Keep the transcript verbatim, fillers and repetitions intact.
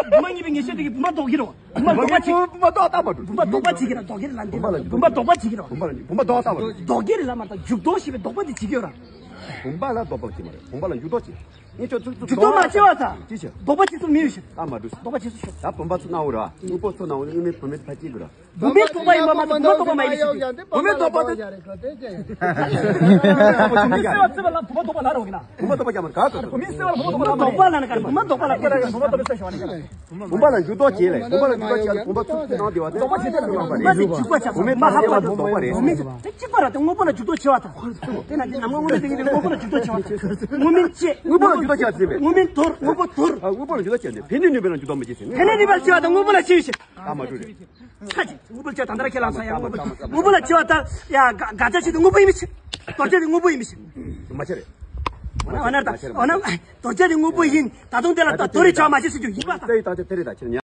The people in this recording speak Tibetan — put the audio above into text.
བུམ་པ་གཉིས་པའི་ངེས་ཤེས་དེ་གིས་བུམ་པ་ལྡོག་གི་རེད་བ། བུམ་པ་ལྡོག་པ་བྱེད། བུམ་པ་ལྡོག་ལྟ་མ་འགྲོ། བུམ་པ་ལྡོག་པ་བྱེད་ཀྱི་རེད། ལྡོག་གི་རེད་ལབ་འདི། བུམ་པ་ལ་བུམ་པ་ལྡོག་པ་བྱེད་ཀྱི་རེད། བུམ་པ་ལ་བུམ་པ་ལྡོག་ལྟ་མ་འགྲོ། ལྡོག་གི་རེད་ལབ་མ་ལྟ། འཇུག་ལྡོག་ཞེས་པའི་ལྡོག་པ་དེ་བྱེད་ཀྱི་ཡོད་ར། བུམ་པ་ལ་ལྡོག་པ་བྱེད་མ་རེད། བུམ་པ་ལ་འཇུག་ལྡོག་བྱེད། ངས་ཁྱོད་ཚུར་ཚུར་འཇུག་ལྡོག་མ་བྱེད་པ་དང་། ཅི་བྱེད། ལྡོག་པ་བྱེད་ཚུལ་མི་ཡོད་ཤི། ལྟ་མ་འགྲོ། ལྡོག་པ་བྱེད་ཚུལ་ཤོད། ད་བུམ་པ་ཚུར་སྣང་བ་ར། དངོས་པོ་ཚུར་སྣང་བ། དངོས་མེད་བུམ་མེད་ཕར་སྐྱེལ་དགོས་ར། བུམ་པའི་ལྡོག་པ་ཡིན་པ་མ་གཏོགས་བུམ་པ་ལྡོག་པ་མ་ཡིན་ཤི། བུམ་པའི་ལྡོག་པ་དེ། བུམ་པའི་སེལ་བ་བརྩི་བ་ལ་བུམ་པ་ལྡོག་པ་ལབ་རོགས་གྱིས་ན། བུམ་པ་ལྡོག་པ་རྒྱག་མ་རེད། ག་ག་བུམ་པའི་སེལ་བ་ལ་བུམ་པ་ལྡོག་པ་ལབ་མ་རེད། བུམ་པ་ལྡོག་པ་ལབ་ཀྱི་རེད། བུམ་པ་ལྡོག་པའི་སེལ་བ་ནི། བུམ་པ་ལ་འཇུག་ལྡོག་བྱེད་ལས། བུམ་པ་ལ་འཇུག་ལྡོག་བྱེད་ལ་བུམ་པ་ཚུར་ཚུར་སྣང་བདེ་བ་དེ། ལྡོག་པ་བྱེད་ཚུལ་ལ་བུམ་པ་དེ་འཇུག་པ་བྱ། བུམ་པའི་མ་ཧ་པ་ལ་ལྡོག་པ་རེད། བུམ་པའི་དེ་གཅིག་པ་ར་དེ་དངོས་པོ་ལ་འཇུག་ལྡོག་བྱེད་པ་དང་། དེ་ན་དེ་ནམ་མཁའ་དངོས་མེད་དེ་ཉིད་དེ་དངོས་པོ་ལ་འཇུག་ལྡོག་བྱེད་པ་དང་། དངོས་མེད་ཅེས། དངོས་པོ་ལ་འཇུག་ལྡོག་བྱེད་པ་ཟེར་བས། དངོས་མེད་དོར། དངོས་པོ་དོར། ཨ། དངོས་པོ་ལ་འཇུག་ལྡོག་བྱེད་པ་དེ། ཕན་གནོད་ནུས་པ་ལ་འཇུག་ལྡོག་མི་བྱེད་ཟེར། ཕན་གནོད་ནུས་པ་ལ་འཇུག་ལྡོག་བྱེད་པ་དང་དངོས་པོ་ལ་ཅི་ཡོད་ཤི། ཨ་མ་འགྲོ་རེད། ཆ་ཅིག་དངོས་པོ་ལ་ཅི་ཡོད་དང་ད་ར་ཁས་བླངས་ས་ཡ། དངོས་པོ་ལ་ཅི་ཡོད་ད་ཡ། དགག་བྱ་ཅིག་དེ་དངོས་པོ་ཡིན་མི་ཤེས། དོར་བྱ་དེ་དངོས་པོ་ཡིན་མི་ཤེས། མ་ཤེས་རེད། འོ་ན་འོ་ན་ད་འོ་ན་དོར་བྱ་དེ་དངོས་པོ་ཡིན། ད་དུང་དེ་ལ་ད་དོར་བྱ་མ་ཤེས་ཟེར་རྒྱུ་ཡིན་པ་དང་། ད་ད་དེ་རེད། ད་ཁྱེད་ཉ།